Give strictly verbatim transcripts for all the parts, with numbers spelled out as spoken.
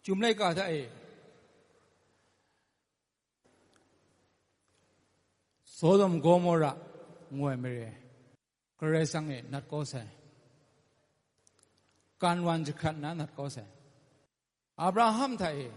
Chyum laika hta e, Sodom Gomora ngu ai mare, Karai Kasang e nat kau sai, kan wan jahkrat nna nat kau sai. Abraham hta e,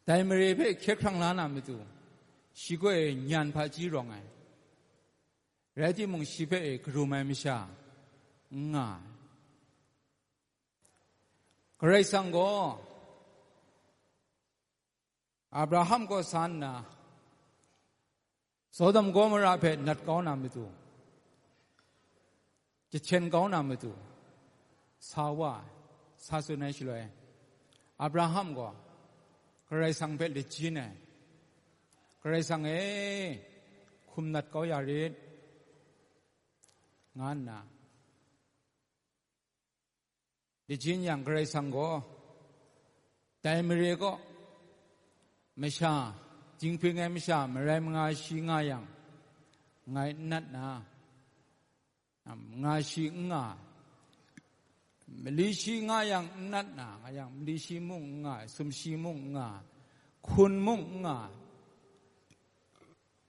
dai mare hpe hkye hkrang la na matu, shi kaw e nyan hpaji rawng ai, rai timung, shi hpe e karum ai masha n nga ai. Karai Kasang gaw Abraham kaw sa nna, Sodom Gomora hpe nat kau na matu, jahten kau na matu, sa wa ai, sa tsun ai shaloi, Abraham gaw Karai Kasang hpe lajin ai, "Karai Kasang e, hkum nat kau ya rit," nga nna, lajin yang, Karai Kasang gaw dai mare kaw masha, dinghpring ai masha marai manga shi nga yang, ngai n nat na, nga shi n nga, mali shi nga yang n nat na, nga yang mali shi mung n nga, sumshi mung n nga, hkun mung n nga,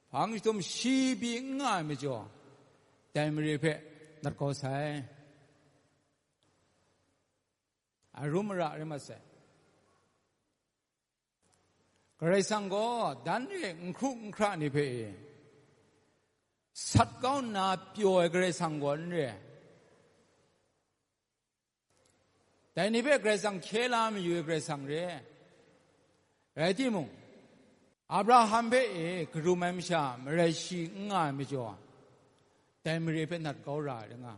hpang jahtum shi pyi n nga ai majaw, dai mare hpe nat kau sai. Arum ara rai mat sai. Karai Kasang gaw dan re ai n hkru n hkra ni hpe e, sat kau nna pyaw ai Karai Kasang gaw n re ai. Dai ni hpe Karai Kasang hkye la mayu ai Karai Kasang re ai. Rai timung, Abraham hpe e karum ai masha marai shi n nga ai majaw, dai mare hpe nat kau ra ai rai nga.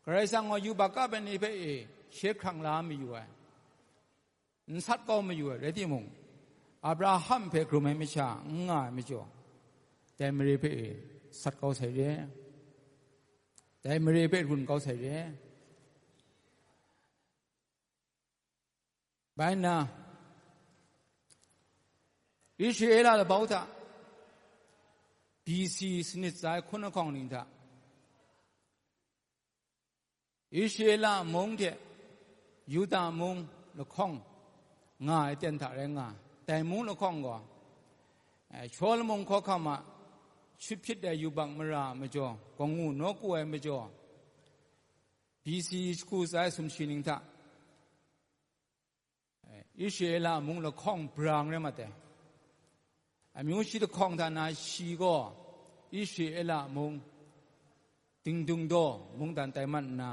Karai Kasang gaw yubak kap ai ni hpe e hkye hkrang la mayu ai, n sat kau mayu ai, rai timung, Abraham hpe hkrum ai masha n nga ai majaw, dai mare hpe e sat kau sai re, dai mare hpe run kau sai re. Bai nna, Israela labau hta B C sanit tsa ai hkun lahkawng ning hta, Israela mung hte Yuda mung lahkawng nga ai ten hta rai nga, dai mung lahkawng gaw, eh, Shawlumung hkawhkam a shut hpyit ai yubak mara a majaw, gawngngu nawku ai majaw, B C shagu tsa ai sumshi ning hta, Israela mung lahkawng brang rai mat ai. Amyu shi lahkawng hta na shi gaw Israela mung dingdung daw mungdan tai mat nna,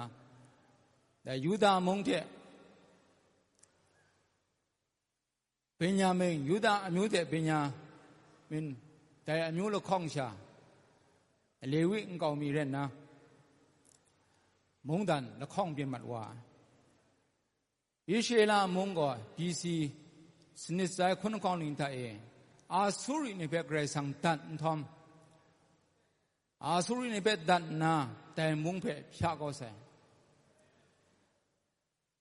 dai Yuda mung hte Benyamin, Yuda amyu hte Benyamin, dai amyu lahkawng sha Lewi nkau mi rai nna, mungdan lahkawng byin mat wa ai. Israela mung gaw B C sanit tsa ai hkun lahkawng ning hta e, Asuri ni hpe Karai Kasang dat nhtawm, Asuri ni hpe dat nna, dai mung hpe hpya kau sai.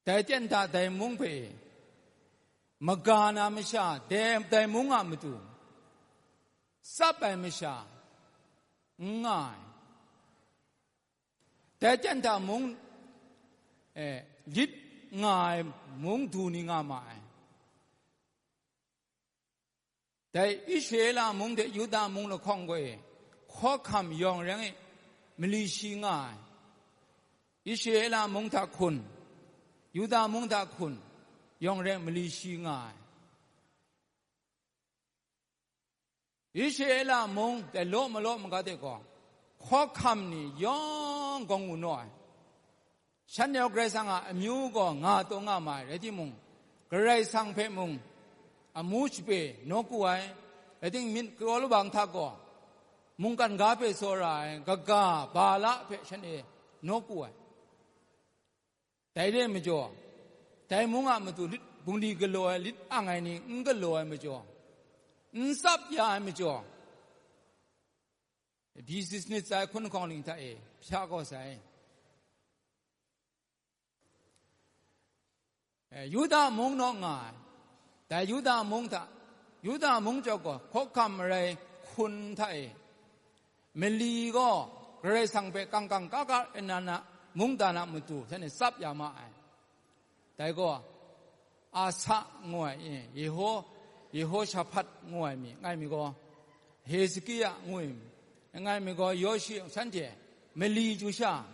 Dai ten hta dai mung hpe maga na masha, dai, dai mung a matu tsap ai masha n nga ai. Dai ten hta mung, eh, lit nga ai mung du ni nga ma ai. Dai Israela mung hte Yuda mung lahkawng gaw e, hkawhkam yawng rai ngai, mali shi nga ai. Israela mung hta hkun, Yuda mung hta hkun, yawng rai mali shi nga ai. Israela mung dai law malaw maga hte gaw, hkawhkam ni yawng gawngngu naw ai. Shanhte gaw Karai Kasang a amyu gaw nga taw nga ma ai, rai timung, Karai Kasang hpe mung amu shape nawku ai, rai timung, myit karaw labang hta gaw mungkan ga hpe tsawra ai kaga Bala hpe shanhte nawku ai. Dai re ai majaw, dai mung a matu lit bungli galaw ai, lit ang ai ni n galaw ai majaw, n tsap ya ai majaw, B C sanit tsa ai hkun lahkawng ning hta e hpya kau sai. Eh, Yuda mung naw nga ai. Dai Yuda mung hta, Yuda mung chyawm gaw hkawhkam marai hkun hta e, mali gaw Karai Kasang hpe kangkang ka ka nna na mungdan a matu shanhte tsap ya ma ai. Dai gaw, Asa ngu ai, Yeho-, Yehoshapat ngu ai mi, ngai mi gaw, Hezekia ngu ai mi, ngai mi gaw, Yoshi, shanhte mali chyu sha,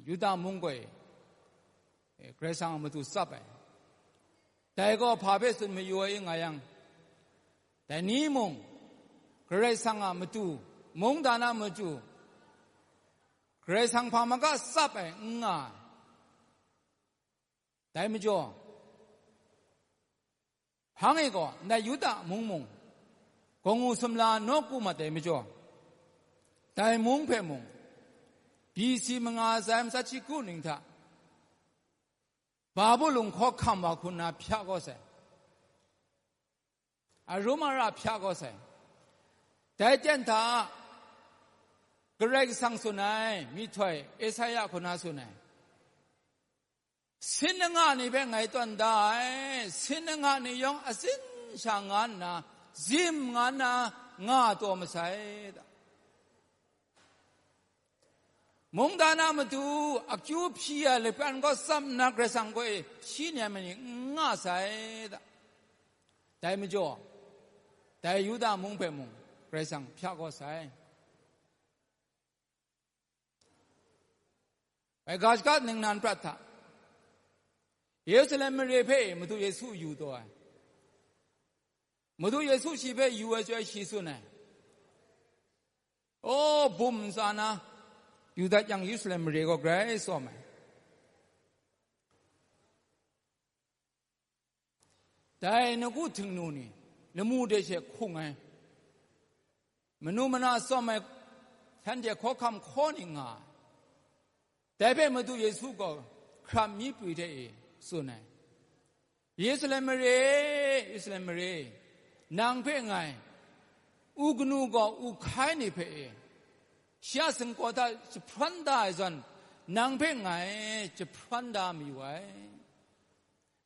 Yuda mung gaw e, Karai Kasang a matu tsap ai. Dai gaw hpa hpe tsun mayu ai nga yang, dai ni mung, Karai Kasang a matu, mungdan a matu, Karai Kasang hpa maga tsap ai n nga ai. Dai majaw, hpang e gaw ndai Yuda mung mung, gawngngu sumla nawku mat ai majaw, dai mung hpe mung, B C manga sai matsat shi kru ning hta, Babulon hkawhkam wa hku nna hpya kau sai, arum ara hpya kau sai. Dai ten hta, Karai Kasang tsun ai, myihtoi Esaia hku na tsun ai, sin anga ni hpe ngai tawn da ai, sin anga ni yawng atsin sha nga nna, zim nga nna, nga taw masai da. Mungdan a matu akyu hpyi ai lapran kaw tsap nna Karai Kasang kaw e shi nem ai ni n nga sai da. Dai majaw, dai Yuda mung hpe mung Karai Kasang hpya kau sai. Bai ga shaka ningnan prat hta, Yerusalem mare hpe Madu Yesu yu taw ai. Madu Yesu shi hpe yu ai chyoi shi tsun ai. O, bum ntsa na, yu dat yang Yerusalem mare gaw grai tsawm ai. Dai nagu htingnu ni, lamu de she hkung ai, manu mana tsawm ai, shanhte hkawhkam hkaw ni nga ai. Dai hpe Madu Yesu gaw hkram mi pwi hte e tsun ai, Yerusalem mare, Yerusalem mare, nang hpe ngai, u kanu gaw u hkai ni hpe e, shi a singkaw hta jahprawn da ai zawn, nang hpe ngai jahprawn da mayu ai.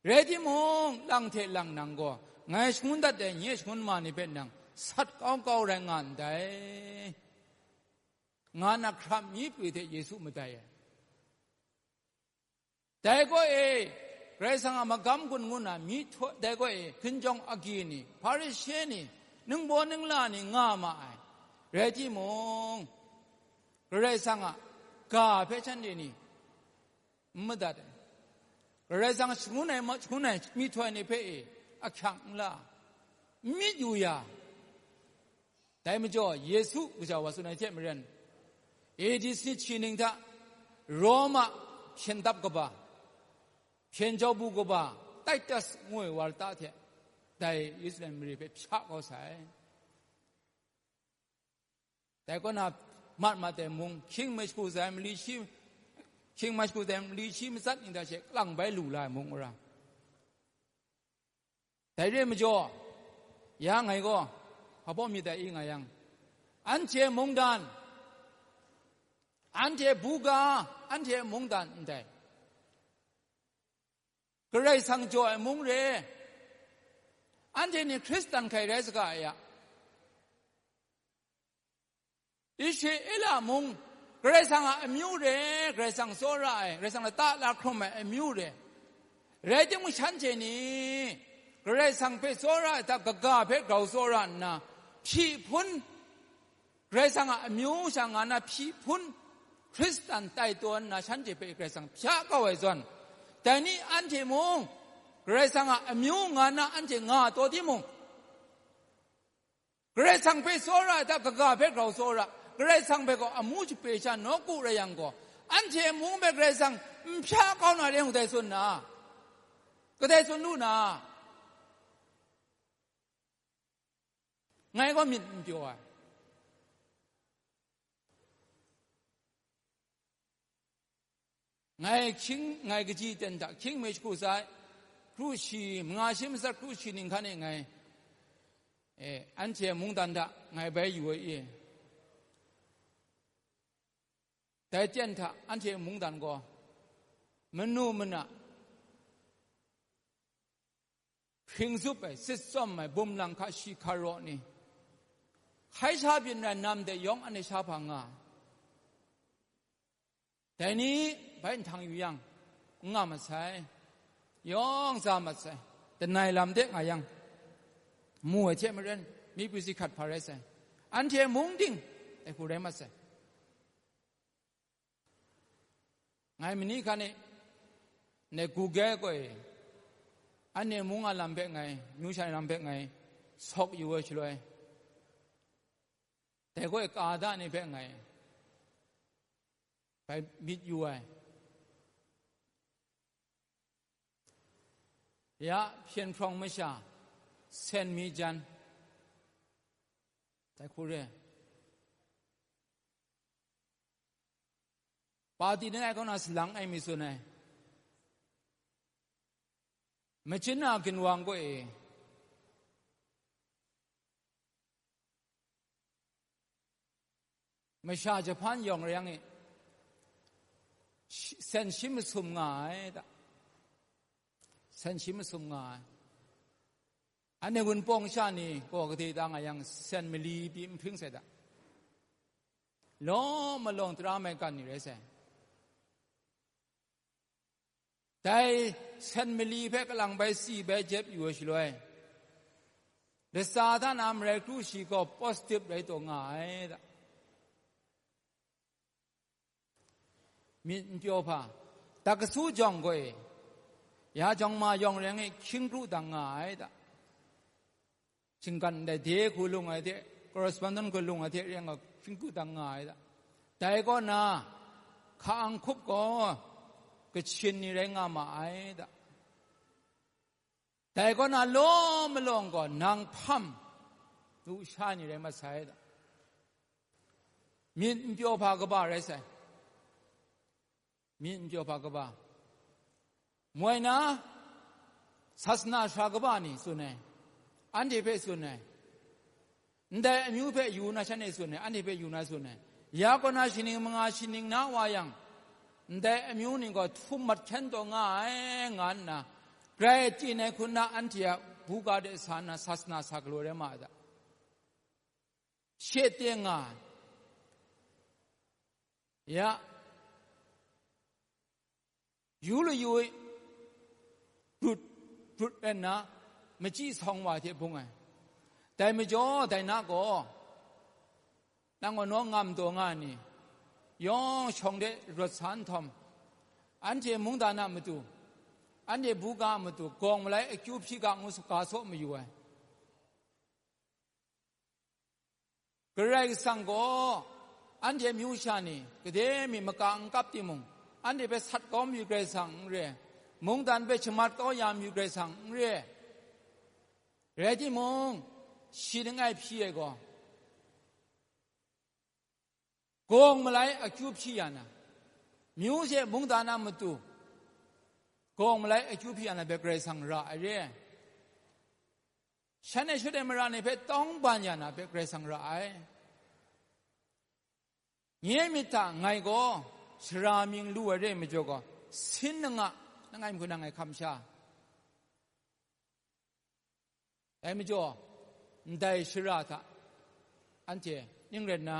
Rai timung, lang hte lang nang gaw ngai shangun dat ai nye shangun ma ni hpe nang sat kau kau rai nga ndai, nga na hkram mi pwi hte Yesu madai ai. Dai gaw e, Karai Kasang a magam gun ngu na myihtoi, dai gaw e, hkinjawng agyi ni, Hparishe ni, ningbaw ningla ni nga ma ai. Rai timung, Karai Kasang a ga hpe shanhte ni n madat ai. Karai Kasang shangun ai, ma-, shangun ai myihtoi ni hpe e ahkyang n la, n myit yu ya. Dai majaw, Yesu gaja wa tsun ai hte maren, A D sanit shi ning hta Roma hpyen dap kaba, hpyen jau bu kaba Titus ngu ai wa lata hte dai Yerusalem mare hpe hpya kau sai. Dai kaw na, mat mat ai mung, hkying mashu sai mali shi, hkying mashu sai mali shi matsat ning hta she kalang bai lu la ai mung mara. Dai re ai majaw, ya ngai gaw, hpa baw myit dai i nga yang, anhte mungdan, anhte buga, anhte mungdan ndai, Karai Kasang jaw ai mung re, anhte ni Hkristan hkai rai saga ai a, Israela mung, Karai Kasang a amyu re, Karai Kasang tsawra ai, Karai Kasang lata la hkrum ai amyu re. Rai timung, shanhte ni Karai Kasang hpe tsawra ai hta kaga hpe grau tsawra nna, hpyi hpun, Karai Kasang a amyu sha nga na hpyi hpun, Hkristan tai taw nna shanhte hpe Karai Kasang hpya kau ai zawn, dai ni anhte mung, Karai Kasang a amyu nga na anhte nga taw timung, Karai Kasang hpe tsawra ai hta kaga hpe grau tsawra, Karai Kasang hpe gaw amu shape sha nawku rai yang gaw, anhte mung hpe Karai Kasang n hpya kau na re ngu dai tsun na, kadai tsun lu na, ngai gaw myit n pyaw ai. Ngai hkying, ngai kaji ten hta hkying mi shagu sai, kru shi, manga shi matsat kru shi ning hkan e ngai, e, anhte mungdan hta ngai bai yu ai i? Dai ten hta anhte mungdan gaw manu mana, hpring zup ai, sit tsawm ai, bum lang hka shi hka raw ni, hkai sha byin rai nam de yawng anhte sha hpa nga ai. Dai ni bai nhtang yu yang, n nga masai, yawng za mat sai, danai lam de nga yang, mu ai hte maren, myit pru si hkat hpa rai sai, anhte mung ting, dai hku rai mat sai. Ngai mani hkan e, ne Google gaw e, anhte mung a lam hpe ngai, myu sha ai lam hpe ngai, sawk yu ai shaloi, dai gaw e ka da ni hpe ngai, bai myit yu ai. Ya, hpyen hprawng masha, sen mi jan, dai hku re. Pati langai kaw na salang ai mi tsun ai. Machin na ginwang gaw e, masha jahpan yawng re yang e, shi-, sen shi masum nga ai da. Sen shi masum nga ai. Anhte wunpawng sha ni gaw kade da nga yang, sen mali pyi n hpring sai da. Law malawng tara maigan ni rai sai. Dai sen mali hpe kalang bai si bai jep yu ai shaloi, latsa hta na marai kru shi gaw positive rai taw nga ai da. Myit n pyaw hpa, dak kasu jawng gaw e, ya jawng ma yawng reng e hkying kru dang nga ai da. Shinggan ndai de hku lung ai hte, correspondent hku lung ai hte reng nga hkying kru dang nga ai da. Dai kaw na, hka-ang hkup gaw kachin ni rai nga ma ai da. Dai kaw na law malawng gaw nang hpam, lusha ni rai mat sai da. Myit n pyaw hpa kaba rai sai. Myit n pyaw hpa kaba. Moi na, sasana sara kaba ni tsun ai, anhte hpe tsun ai. Ndai amyu hpe yu na shanhte tsun ai, anhte hpe yu na tsun ai. Ya kaw na, shining manga shining na wa yang, ndai amyu ni gaw htum mat hkyen taw nga ai, nga nna, grai tyin ai hku na anhte a buga de sa nna, sasana sa galaw rai ma ai da. She teng nga ai. Ya, yu layu i, brut, brut rai nna, machyi sawng wa hte bung ai. Dai majaw, dai na gaw, nang gaw naw ngam taw nga ai ni, yawng shawng de rawt sa nhtawm, anhte mungdan a matu, anhte buga a matu, gawng malai akyu hpyi ga ngu ga saw mayu ai. Karai Kasang gaw anhte amyu sha ni, gade mi maka n kap timung, anhte hpe sat kau mayu Karai Kasang n re, mungdan hpe shamat kau ya mayu Karai Kasang n re. Rai timung, shi langai hpyi ai gaw, gawng malai akyu hpyi ya na, myu hte mungdan a matu, gawng malai akyu hpyi ya na hpe Karai Kasang ra ai re. Shanhte shut ai mara ni hpe tawng ban ya na hpe Karai Kasang ra ai. Nye myit hta ngai gaw sara mying lu ai re ai majaw gaw, sin nanga, langai mi hku nang ngai hkam sha. Dai majaw, ndai shara hta anhte ning rai nna,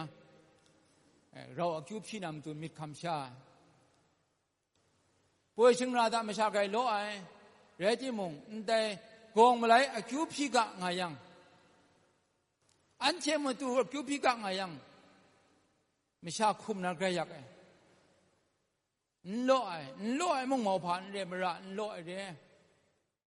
eh, rau akyu hpyi na matu myit hkam sha ai. Poi shingra hta masha grai law ai, rai timung, ndai gawng malai akyu hpyi ga nga yang, anhte matu akyu hpyi ga nga yang, masha hkum na grai yak ai. N law ai, n law ai mung mauhpa n re, mara n law ai re.